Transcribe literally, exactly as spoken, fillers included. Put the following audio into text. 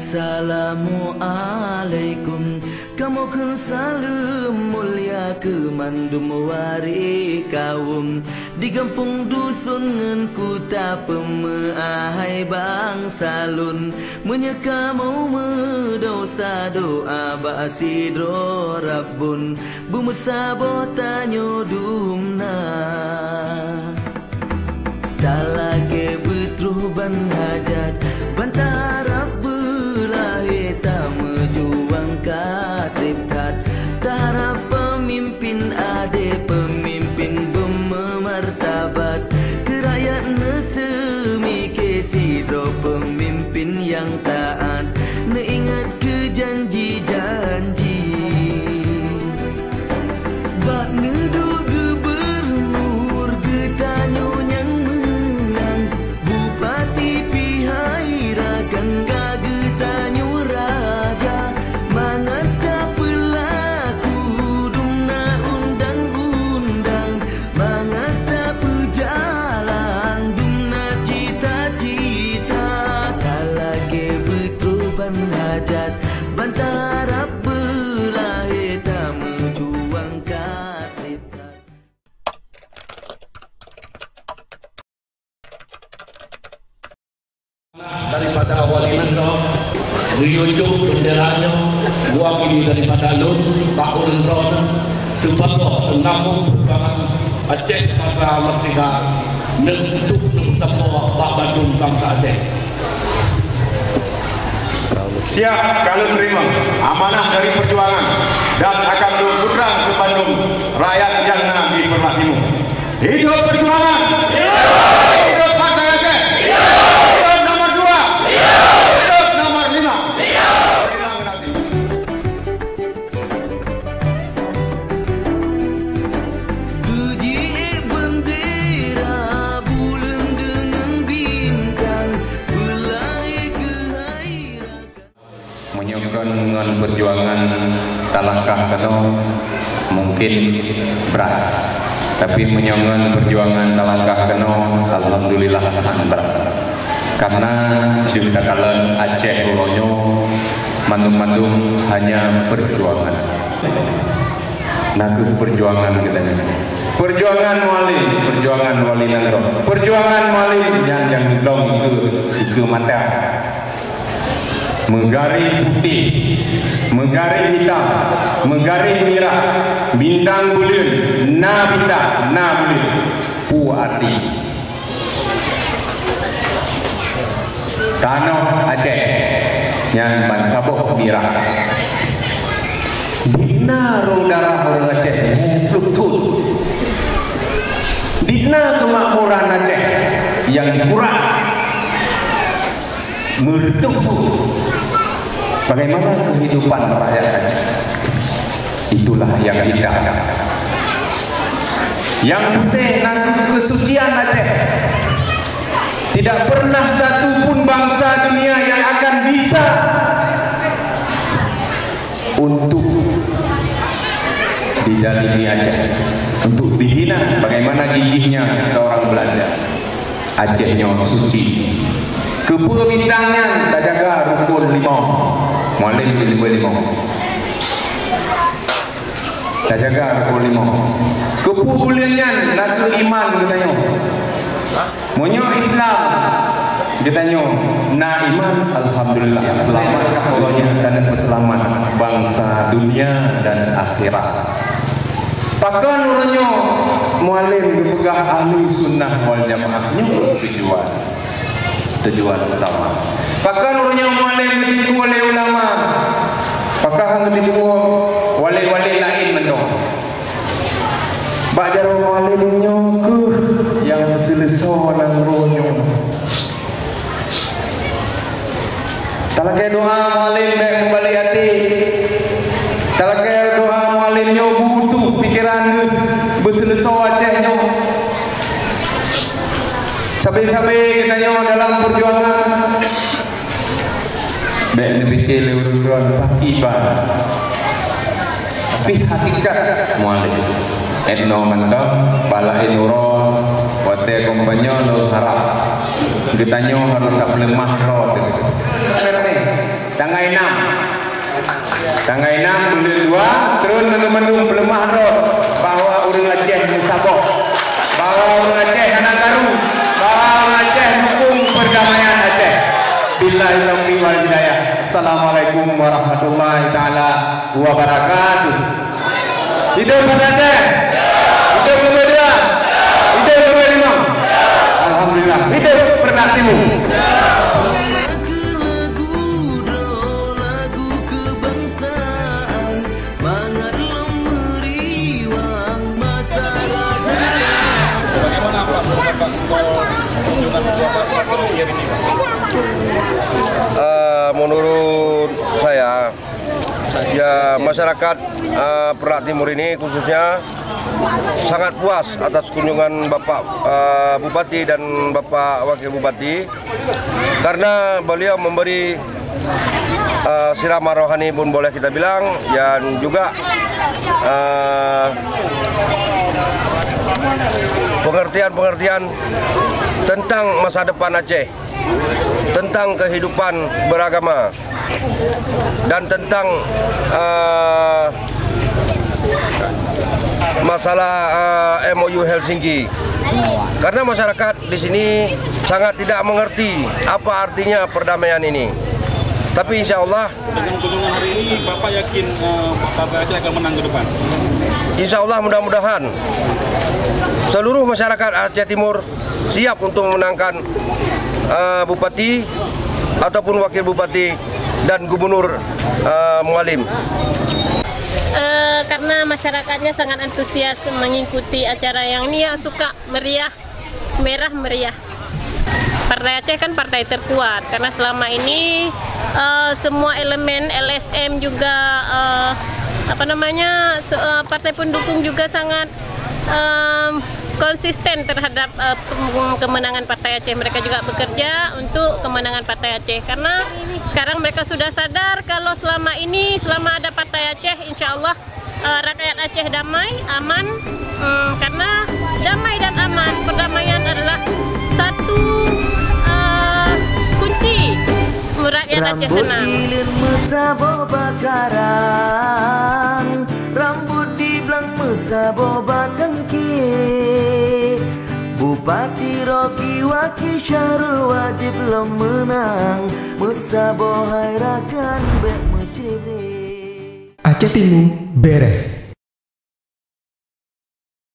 Assalamualaikum. Kamoe kheun saleuem mulia keu mandum waréh kawöm. Di gampông duson ngon kuta peumeuahai bansa lôn. Meunyoe kamoe meudesya doá bak sidroe Rabbon, beumeusaboh tanyoe dum na. Talakée beutroh ban hajat, ban tarab beulahé tameujuang ka treb that. Tarab peumimpén adé, peumimpén beumeumartabat, keu rakyat neuseumiké sidroe peumimpén nyang taát, neuingat keu janji-janji. Bak neuduek gubernur geutanyoe nyang meunang, bupati pih hai rakan ka geutanyoe raja. Mangat tapeulaku dum na undang-undang, mangat tapeujalan dum na cita-cita. Talakée beutroh ban hajat, ban tarab beulahé tameujuang ka treb that. Daripada wali nanggroe, geuyue cok bendera nyoe, meuwakili daripada lôn bak ureuëng droeneuh, sibagoe teungapoh peujuangan Aceh Sumatera Merdeka, neuk tuek neupeusampoe bak bandum bansa Aceh. Siap, ka lôn teurimong amanah dari peujuangan dan akan lôn putrang keu bandum rakyat nyang na di Peureulak Timu. Hidup peujuangan! Hidup Partai Aceh! Hidup nomor dua! Hidup nomor lima! Terima kasih. Beujiék bendera buleuen deungon bintang, beulahé keuhai rakan. Meunyoe kon ngon peujuangan talangkah keunoe, mungken brat. Tapi meunyoe ngon peujuangan talangkah keunoe, alhamdulillah, hán brat. Karena di takalon Aceh uroe nyoe, mandum-mandum hanya peujuangan. Na kheueh peujuangan geutanyoe. Peujuangan Mualem, peujuangan wali nanggroe. Peujuangan Mualem nyan nyang lom ikeue, ikeue mata. Meugaréh putéh, meugaréh hitam, meugaréh mirah, bintang buleuen, na bintang, na buleuen. Peue arti? Tanoh Aceh nyan bansaboh mirah. Dibna roh darah ureuëng Aceh lhée ploh thon. Dibna keumakmuran Aceh nyang dikuras. Meureutoh-toh. Bagaimana kehidupan rakyat Aceh? Itulah yang hitam. Yang putih na kheueh kesucian Aceh. Tidak pernah satu pun bangsa dunia yang akan bisa untuk didalimi Aceh, untuk dihina bagaimana gigihnya seorang Belanda. Aceh nyoe suci. Keupeue bintang nyan? Tajaga rukon limong. Mualem di rukon limong. Tajaga rukon limong. Keupeue buleuen nyan? Na kheueh iman geutanyoe. Meunyoe Islam geutanyoe na iman, alhamdulillah, seulamat. Uroe nyoe ka na peuseulamat bansa dunia dan akhirat. Pakon uroe nyoe Mualem geupeugah Ahli Sunnah wal Jamaah? Nyoe tujuan, tujuan utama. Pakon uroe nyoe Mualem geutipu lé ulama? Pakon han geutipu wali-wali laén mantong? Bak jaroe Mualem nyoe kheueh nyang teuseuleusoe nanggroe nyoe. Talakée doa Mualem bék meubalek até. Talakée doa Mualem nyoe beutuh pikeran geuh beuseuleusoe Aceh nyoe. Sabe-sabe geutanyoe dalam peujuangan. Bék neupike lé ureuëng droe pakriban. Tapi hakikat Mualem. Etno mantong, balaén uroe, watée kompanyong lôn harab. Geutanyoe harôh tapeuleumah droe teuh. Ramé-ramé. Tanggai nam. Tanggai nam buleuen dua, tron mandum-mandum peuleumah droe bahwa ureuëng Aceh meusaboh, bahwa ureuëng Aceh hana karu, bahwa ureuëng Aceh dukung perdamaian Aceh. Billahi taufiq wal hidayah. Assalamualaikum warahmatullahi taala wabarakatuh. Hidup Banda Aceh. Hidup Geumeue Dua. Hidup Geumeue Limong. Alhamdulillah. Hidup Peureulak Timu. Bagaimana Pak menurut Bapak soal kunjungan Bapak ke Mesir ini, Pak? Eh, menurut saya, ya, masyarakat, eh, Peureulak Timu ini khususnya sangat puas atas kunjungan Bapak, eh, Bupati dan Bapak Wakil Bupati, karena beliau memberi, eh, sirama rohani pun boleh kita bilang, dan juga, eh, pengertian-pengertian tentang masa depan Aceh, tentang kehidupan beragama, dan tentang, eh, masalah, eh, M O U Helsinki. Karena masyarakat di sini sangat tidak mengerti apa artinya perdamaian ini. Tapi insya Allah, dengan kunjungan hari ini, Bapak yakin, eh, Partai Aceh akan menang ke depan? Insya Allah, mudah-mudahan seluruh masyarakat Aceh Timur siap untuk memenangkan, eh, bupati ataupun wakil bupati dan gubernur, eh, Mualem. Eh, karena masyarakatnya sangat antusias mengikuti acara yang ini, ya, suka meriah, merah meriah. Partai Aceh kan partai terkuat, karena selama ini, eh, semua elemen L S M juga, eh, apa namanya, se- eh, partai pendukung juga sangat, em, konsisten terhadap, eh, pem- kemenangan Partai Aceh. Mereka juga bekerja untuk kemenangan Partai Aceh, karena sekarang mereka sudah sadar kalau selama ini, selama ada Partai Aceh, insya Allah, eh, rakyat Aceh damai, aman, mm, karena damai dan aman, perdamaian adalah satu, eh, kunci rakyat Aceh senang. Rambut di leuen meusaboh bak karang, rambut di blang meusaboh bak kangkée. Bupati Rocky Waki Syahrul wajéb lom meunang, meusaboh hai rakan bék meucré-bré. Aceh Timu bereh.